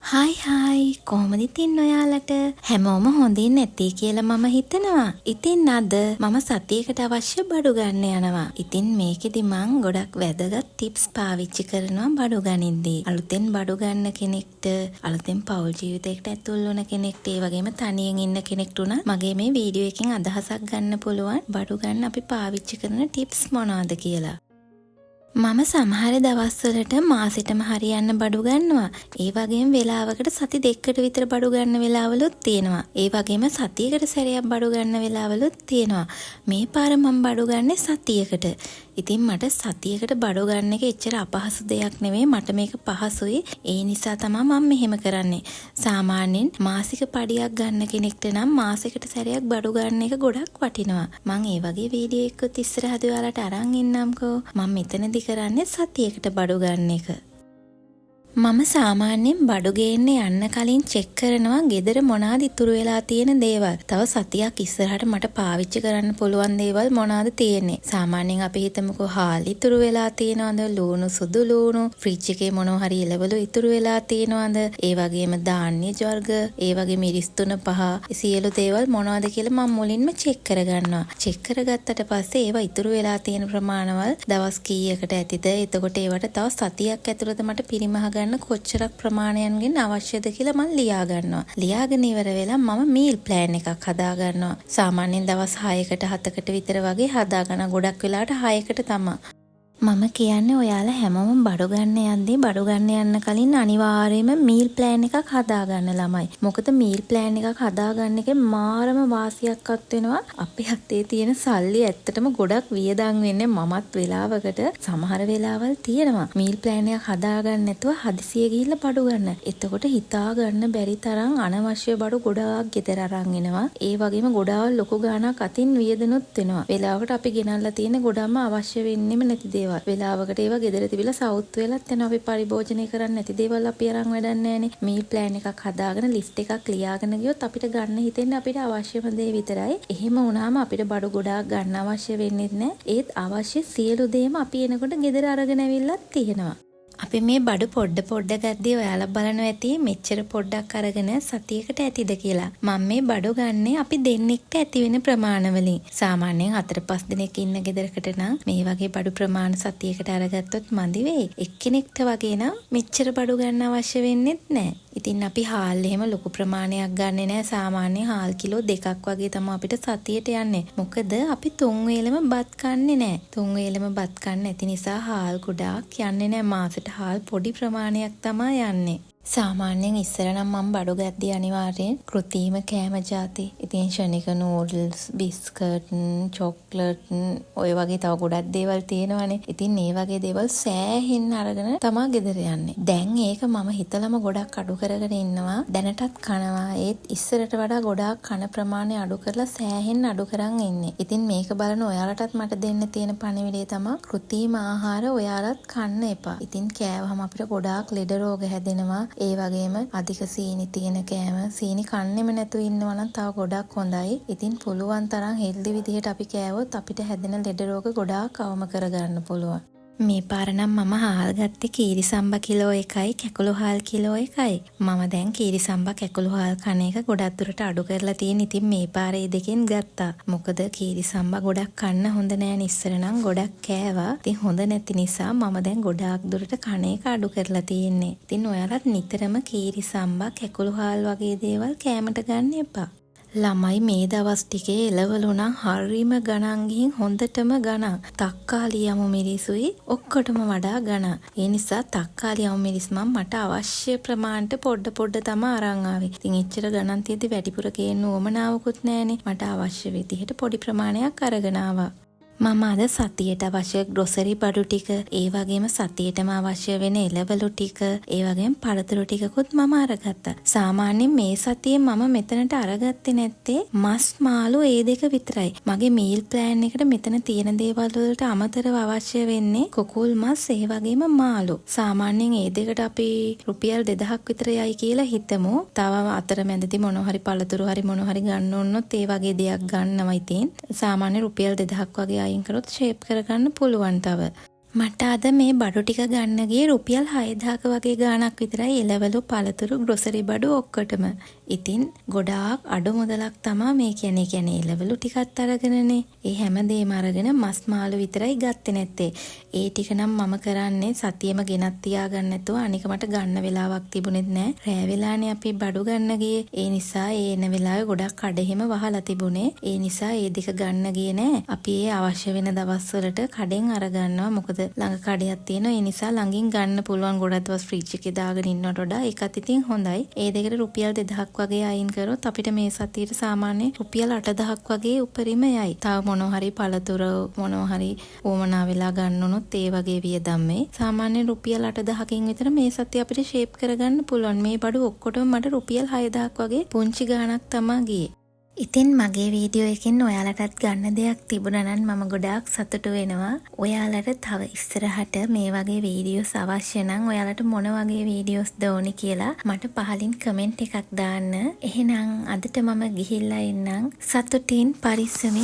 Hi hi, කොහොමද ඉතින් ඔයාලට? හැමෝම හොඳින් ඇති කියලා මම හිතනවා. ඉතින් අද මම සතියකට අවශ්‍ය බඩු ගන්න යනවා. ඉතින් මේකෙදි මං ගොඩක් වැදගත් ටිප්ස් පාවිච්චි කරනවා බඩු ගනිද්දී. අලුතෙන් බඩු ගන්න කෙනෙක්ට, අලුතෙන් පවුල් ජීවිතයකට ඇතුල් වුණ කෙනෙක්ට, ඒ වගේම තනියෙන් ඉන්න කෙනෙක්ට උනත් මගේ මේ වීඩියෝ එකෙන් අදහසක් ගන්න පුළුවන් බඩු ගන්න අපි පාවිච්චි කරන ටිප්ස් මොනවද කියලා. මම සමහර දවස්වලට මාසෙටම හරියන්න බඩු ගන්නවා. ඒ වගේම වෙලාවකට සති 2කට විතර බඩු ගන්න වෙලාවලුත් තියෙනවා. ඒ වගේම සතියකට සැරයක් බඩු ගන්න වෙලාවලුත් තියෙනවා. මේ පාර මම බඩු ගන්නේ සතියකට. ඉතින් මට සතියකට බඩු ගන්න එක එච්චර අපහසු දෙයක් නෙවෙයි. මට මේක පහසුයි. ඒ නිසා තමා මම මෙහෙම කරන්නේ. සාමාන්‍යයෙන් මාසික පඩියක් ගන්න කෙනෙක්ට නම් මාසෙකට සැරයක් බඩු ගන්න එක ගොඩක් වටිනවා. මං ඒ වගේ වීඩියෝ එකකුත් ඉස්සරහදී ඔයාලට අරන් එන්නම්කෝ. මම මෙතනදි කරන්නේ සතියකට බඩු ගන්න එක. මම සාමාන්‍යයෙන් බඩු ගේන්න යන්න කලින් චෙක් කරනවා ගෙදර මොනවාද ඉතුරු වෙලා තියෙන දේවල්. තව සතියක් ඉස්සරහට මට පාවිච්චි කරන්න පුළුවන් දේවල් මොනවාද තියෙන්නේ. සාමාන්‍යයෙන් අපි හිතමුකෝ හාල් ඉතුරු වෙලා තියෙනවද, ලූණු, සුදු ලූණු, ෆ්‍රිජ් එකේ මොනවා හරි එළවලු ඉතුරු වෙලා තියෙනවද, ඒ වගේම ධාන්‍ය වර්ග, ඒ වගේ මිරිස් තුන පහ, සියලු දේවල් මොනවද කියලා මම මුලින්ම චෙක් කරගන්නවා. චෙක් කරගත්තට පස්සේ ඒවා ඉතුරු වෙලා තියෙන ප්‍රමාණවල් දවස් කීයකට ඇතිද, එතකොට ඒවට තව සතියක් ඇතුළත මට පිරිමහ ගන්න කොච්චරක් ප්‍රමාණයන්ගෙන් අවශ්‍යද කියලා මං ලියා ගන්නවා. ලියාගෙන ඉවර වෙලා මම මීල් ප්ලෑන් එකක් හදා ගන්නවා. සාමාන්‍යයෙන් දවස් 6කට 7කට විතර වගේ හදා ගන්න. ගොඩක් වෙලාවට 6කට තමා. මම කියන්නේ ඔයාලා හැමෝම බඩු ගන්න යද්දී, බඩු ගන්න යන්න කලින් අනිවාර්යයෙන්ම මීල් ප්ලෑන් එකක් හදාගන්න ළමයි. මොකද මීල් ප්ලෑන් එකක් හදාගන්න එකෙන් මාරම වාසියක් අත් වෙනවා. අපේ අතේ තියෙන සල්ලි ඇත්තටම ගොඩක් වියදම් වෙන්නේ. මමත් වෙලාවකට සමහර වෙලාවල් තියෙනවා මීල් ප්ලෑන් එකක් හදාගන්න නැතුව හදිසියෙ ගිහිල්ලා බඩු ගන්න. එතකොට හිතා ගන්න බැරි තරම් අනවශ්‍ය බඩු ගොඩාක් ගෙදර අරන් එනවා. ඒ වගේම ගොඩාක් ලොකු ගාණක් අතින් වියදනුත් වෙනවා. වෙලාවකට අපි ගෙනල්ලා තියෙන ගොඩක්ම අවශ්‍ය වෙන්නෙම නැති දේවල්. වෙලාවකට ඒවා ගෙදර තිබිලා සවුත් වෙලත් යනවා. අපි පරිභෝජනය කරන්නේ නැති දේවල් අපි අරන් වැඩක් නෑනේ. මීල් ප්ලෑන් එකක් හදාගෙන ලිස්ට් එකක් ලියාගෙන ගියොත් අපිට ගන්න හිතෙන්නේ අපිට අවශ්‍යම දේ විතරයි. එහෙම වුණාම අපිට බඩු ගොඩාක් ගන්න අවශ්‍ය වෙන්නෙත් නෑ. ඒත් අවශ්‍ය සියලු දේම අපි එනකොට ගෙදර අරගෙන ඇවිල්ලත් තියෙනවා. අපි මේ බඩු පොඩ පොඩ ගද්දී ඔයාලා බලනවා ඇති මෙච්චර පොඩ්ඩක් අරගෙන සතියකට ඇතිද කියලා. මම මේ බඩු ගන්නේ අපි දෙන්නෙක්ට ඇති වෙන ප්‍රමාණ වලින්. සාමාන්‍යයෙන් හතර පහ දෙනෙක් ඉන්න ගෙදරකට නම් මේ වගේ බඩු ප්‍රමාණ සතියකට අරගත්තොත් මදි වෙයි. එක්කෙනෙක්ට වගේ නම් මෙච්චර බඩු ගන්න අවශ්‍ය වෙන්නෙත් නෑ. ඉතින් අපි හාල් එහෙම ලොකු ප්‍රමාණයක් ගන්නෙ නෑ. සාමාන්‍යයෙන් හාල් කිලෝ 2ක් වගේ තමයි අපිට සතියට යන්නේ. මොකද අපි තුන් වේලෙම බත් කන්නේ නෑ. තුන් වේලෙම බත් කන්නේ නැති නිසා හාල් ගොඩාක් යන්නේ නෑ. මාසෙට හාල් පොඩි ප්‍රමාණයක් තමා යන්නේ. සාමාන්‍යයෙන් ඉස්සර නම් මම බඩු ගද්දී අනිවාර්යෙන් කෘතිම කෑම ජාති. ඉතින් ක්ෂණික නූඩල්ස්, බිස්කට්, චොක්ලට්, ඔය වගේ තව ගොඩක් දේවල් තියෙනවනේ. ඉතින් ඒ වගේ දේවල් සෑහෙන්න අරගෙන තමා ගෙදර යන්නේ. දැන් ඒක මම හිතලම ගොඩක් අඩු කරගෙන ඉන්නවා. දැනටත් කනවා. ඒත් ඉස්සරට වඩා ගොඩාක් කන ප්‍රමාණය අඩු කරලා සෑහෙන්න අඩු කරන් ඉන්නේ. ඉතින් මේක බලන ඔයාලටත් මට දෙන්න තියෙන පණිවිඩය තමා කෘතිම ආහාර ඔයාලත් කන්න එපා. ඉතින් කෑවහම අපිට ගොඩාක් ලෙඩ රෝග හැදෙනවා. ඒ වගේම අධික සීනි තියෙන කෑම, සීනි කන්නෙම නැතුව ඉන්නවා නම් තව ගොඩක් හොඳයි. ඉතින් පුළුවන් තරම් හෙල්දි විදිහට අපි කෑවොත් අපිට හැදෙන ලෙඩ රෝග ගොඩාක් අවම කරගන්න පුළුවන්. මේ පාර නම් මම හාල් ගත්තේ කීරි සම්බා කිලෝ 1යි කැකුළු හාල් කිලෝ 1යි. මම දැන් කීරි සම්බා කැකුළු හාල් කන එක ගොඩක් දුරට අඩු කරලා තියෙන. ඉතින් මේ පාර ඒ දෙකෙන් ගත්තා. මොකද කීරි සම්බා ගොඩක් කන්න හොඳ නෑනේ. ඉස්සර නම් ගොඩක් කෑවා. ඉතින් හොඳ නැති නිසා මම දැන් ගොඩාක් දුරට කන එක අඩු කරලා තියෙන්නේ. ඉතින් ඔයාලත් නිතරම කීරි සම්බා කැකුළු හාල් වගේ දේවල් කෑමට ගන්න එපා. ළමයි, මේ දවස් ටිකේ එළවලු නම් හරිම ගණන් ගිහින්, හොඳටම ගණන්. තක්කාලි අමු මිරිසුයි ඔක්කොටම වඩා ගණන්. ඒ නිසා තක්කාලි අමු මිරිස් මම මට අවශ්‍ය ප්‍රමාණයට පොඩ පොඩ තමා අරන් ආවේ. ඉතින් එච්චර ගණන් තියෙද්දි වැඩිපුර ගේන්න උවමනාවකුත් නෑනේ. මට අවශ්‍ය විදිහට පොඩි ප්‍රමාණයක් අරගෙන ආවා. මම අද සතියට අවශ්‍ය ග්‍රොසරි බඩු ටික, ඒ වගේම සතියටම අවශ්‍ය වෙන එළවලු ටික, ඒ වගේම පළතුරු ටිකකුත් මම අරගත්තා. සාමාන්‍යයෙන් මේ සතියේ මම මෙතනට අරගත්තේ නැත්තේ මස් මාළු ඒ දෙක විතරයි. මගේ මීල් ප්ලෑන් එකට මෙතන තියෙන දේවල් වලට අමතරව අවශ්‍ය වෙන්නේ කුකුල් මස්, ඒ වගේම මාළු. සාමාන්‍යයෙන් ඒ දෙකට අපි රුපියල් 2000ක් විතර යයි කියලා හිතමු. තව අතරමැදදී මොනවා හරි පළතුරු හරි මොනවා හරි ගන්න ඕනොත් ඒ වගේ දෙයක් ගන්නවා ඉතින්. සාමාන්‍ය රුපියල් 2000ක් වගේ අයින් කරොත් ෂේප් කරගන්න පුළුවන් තව. මට අද මේ බඩු ටික ගන්න ගියේ රුපියල් 6000ක වගේ ගාණක් විතරයි, එළවලු, පළතුරු, ග්‍රොසරි බඩු ඔක්කොටම. ඉතින් ගොඩාක් අඩු මුදලක් තමා මේ කියන්නේ. ඒ කියන්නේ එළවලු ටිකත් අරගෙනනේ. ඒ හැමදේම අරගෙන මස් මාළු විතරයි ගත්තේ නැත්තේ. ඒ ටික නම් මම කරන්නේ සතියෙම ගෙනත් තියාගන්න නැතුව, අනික මට ගන්න වෙලාවක් තිබුණෙත් නෑ. රෑ වෙලානේ අපි බඩු ගන්න ගියේ. ඒ නිසා ඒ එන වෙලාවේ ගොඩක් කඩ එහෙම වහලා තිබුණේ. ඒ නිසා ඒ දෙක ගන්න ගියේ නෑ. අපි ඒ අවශ්‍ය වෙන දවස්වලට කඩෙන් අරගන්නවා. මොකද ළඟ කඩයක් තියෙනවා. ඒ නිසා ළඟින් ගන්න පුළුවන්, ගොඩක් දවස් ෆ්‍රිජ් එකේ දාගෙන ඉන්නවට වඩා ඒකත් ඉතින් හොඳයි. ඒ දෙකට රුපියල් 2000ක් වගේ අයින් කරොත් අපිට මේ සතියට සාමාන්‍ය රුපියල් 8000ක් වගේ උපරිම යයි. තව මොනවා හරි පළතුරු මොනවා හරි උවමනා වෙලා ගන්න උනොත් ඒ වගේ වියදම් වෙයි. සාමාන්‍යයෙන් රුපියල් 8000කින් විතර මේ සතිය අපිට ෂේප් කරගන්න පුළුවන්. මේ බඩු ඔක්කොටම මට රුපියල් 6000ක් වගේ පුංචි ගාණක් තමා ගියේ. ඉතින් මගේ වීඩියෝ එකෙන් ඔයාලටත් ගන්න දෙයක් තිබුණා නම් මම ගොඩාක් සතුටු වෙනවා. ඔයාලට තව ඉස්සරහට මේ වගේ වීඩියෝස් අවශ්‍ය නම්, ඔයාලට මොන වගේ වීඩියෝස්ද ඕනි කියලා මට පහලින් කමෙන්ට් එකක් දාන්න. එහෙනම් අදට මම ගිහිල්ලා එන්නම්. සතුටින් පරිස්සමින්.